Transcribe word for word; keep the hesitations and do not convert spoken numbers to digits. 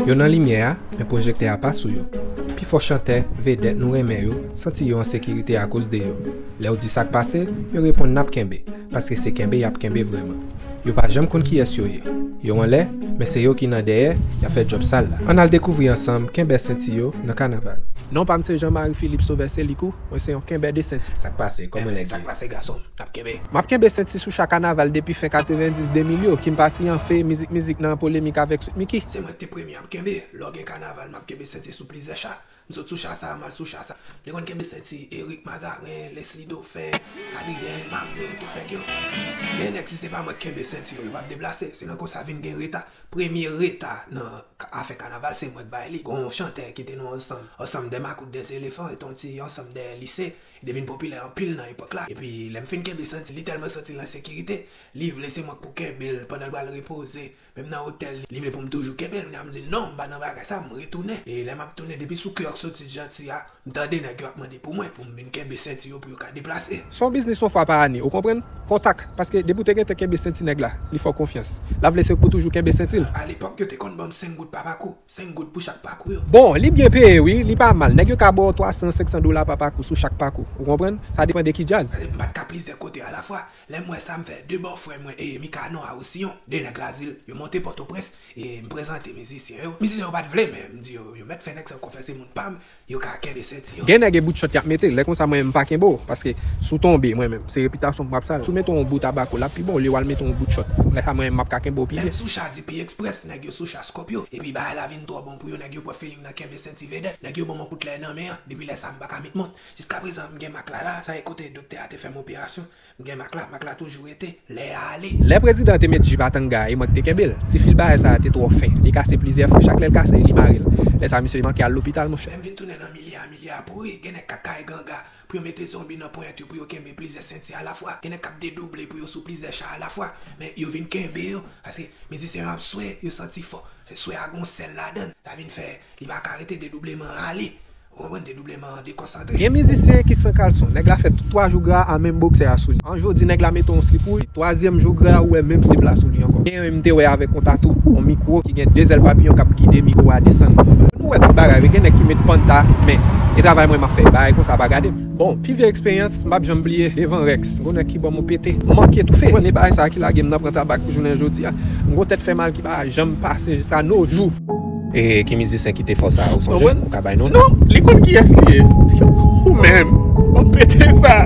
Yo nan limyè a, men pwojektè a pa sou yo. Pifò chantè, vedèt nou renmen yo, santi yo an sekirite akoz de yo. Lè w di sa k pase, yo reponn n ap kenbe, paske se kenbe y ap kenbe vrèman. Yo pa janm konn kiyès yo ye. Yo anlè, men se yo ki nan dèyè, y ap fè djòb sal la. Ann al dekouvri ansanm kenbè senti yo nan kanaval. Non pa m se Jean Marie Philippe Sauveur Selikou, mwen se yon kenbè de senti. Sa k pase? Kòman nèg ye? Sa k pase gason m? N ap kenbe. M ap kenbe senti sou cha kanaval depi fen katrevenndis de mil yo, Kim Pasiyan, Fe, Mizik Mizik nan polemik avèk Sweet Micky. Se mwen ki te premye ap kenbe. Lè w gen kanaval, m ap kenbe senti sou plizyè cha. M sot sou cha sa, m al sou cha sa. M te konn kenbe senti Eric Mazarin, Leslie Dauphin, Adrien, Mario, tout nèg yo. Gen nèg, si se pa mwen k kenbe senti yo, yo p ap deplase. Se nan konsa vin gen reta. Premye reta nan k-, afè kanaval, se mwen k bay li. Gon chantè ki te nan ansanm, ansanm dè makout, dè elefan, e t on ti ansanm dè lise. Li te vin popilè anpil nan epòk la. Epi, lè m fin kenbe senti, li tèlman santi l an sekirite, li vle se mwen k pou kenbe l pandan l pral repoze. Menm nan otèl, li vle pou m toujou kenbe l. Kounye a m di l, "Non, m pa nan bagay sa, m retounen." E lè m ap tounen, depi sou kiyòs soti Janti a, m tande nèg yo ap mande pou mwen, pou m vin kenbe senti yo pou yo ka deplase. Se yon biznis yon fwa pa ane, ou konprann? Kontak, paske depi w te gentan kenbe senti nèg la, li fè w konfyans. L ap vle se pou toujou kenbe senti l. Alepòk, yo te konn ban m senk goud pa pakou. Senk goud pou chak pakou yo. Bon, li byen peye, wi, li pa mal. Nèg yo ka ba w twa san, senk san dola pa pakou sou chak pakou. Ou konprann? Sa depann de ki djaz. M pa t ka plizyè kote alafwa. Lè m wè sa, m fè de bòfrè mwen e Mikano a Roussillon, de nèg Lazil, yo monte Pòtoprens, e m prezante mizisyen yo. Mizisyen yo pa t vle, men m di yo, yo mèt fè nèg sa yo konfyans, se moun pa m, yo ka kenbe senti yo. Gen nèg e bout chòt y ap mete, lè konsa mwen menm m pa kenbe w, paske si w tonbe, mwen menm, se repitasyon m ap sal. Si w mete yon bout tabako, l ap pi bon olye w al mete yon bout chòt. Lè sa mwen menm m ap ka kenbe w pi byen. Lè m sou cha D P Express, nèg yo sou cha Scorpio, epi bagay la vin twò bon pou yo, nèg yo pran feeling nan kenbe senti vedèt, nèg yo ban m yon kout lè nan men an, depi lè sa m pa ka met mont. Jiskaprezan, m gen mak la la, sa e kote doktè a te fè m operasyon. M gen mak la, mak la toujou rete, lè a ale. Lè prezidan te met jip a tanga a, e mwen ki te kenbe l. Ti fil bagay sa a te twò fen. Li kase plizyè fwa, chak lè l kase, li mare l. Lè sa a, misye manke al lopital, monchè. Lè m vin tounen nan milye a, milye a pouri. Gen nèg k ap kare ganga pou yo mete zonbi nan ponyèt yo, pou yo kenbe plizyè senti alafwa. Gen nèg k ap dedouble pou yo sou plizyè cha alafwa. Men yo vin kenbe yo, paske mizisyen yo ap swe, yo santi fò. Swe a gon sèl ladan l. Sa vin fè li pa ka rete, dedoubleman an ale. Ou konprann, dedoubleman an dekonsantre. Gen mizisyen ki san kalson. Nèg la fè tout twa jou gra a, menm boksè a sou li. Yon jou w di nèg la mete yon slip wouj, twazyèm jou gra a ou wè menm slip la sou li ankò. Gen yon m te wè avèk yon tatou, yon mikwo ki gen de zèl papiyon k ap gide mikwo a desann. Nou wè tout bagay, wi, gen nèg ki met panta, men e travay mwen m ap fè, bagay konsa pa gade m. Bon, pi vye eksperyans, m p ap janm bliye, devan Rex, gon nèg ki ban m yon pete, m manke toufe. Premye bagay sa ki lage m nan pran tabak pou jounen jodi a. M gon tèt fè mal ki pa janm pase jiska no jou. E ki mizisyen ki te fè w sa, ou sonje? Ou ka bay non? Non, li konn kiyès li ye. Ou menm, ban m pete sa.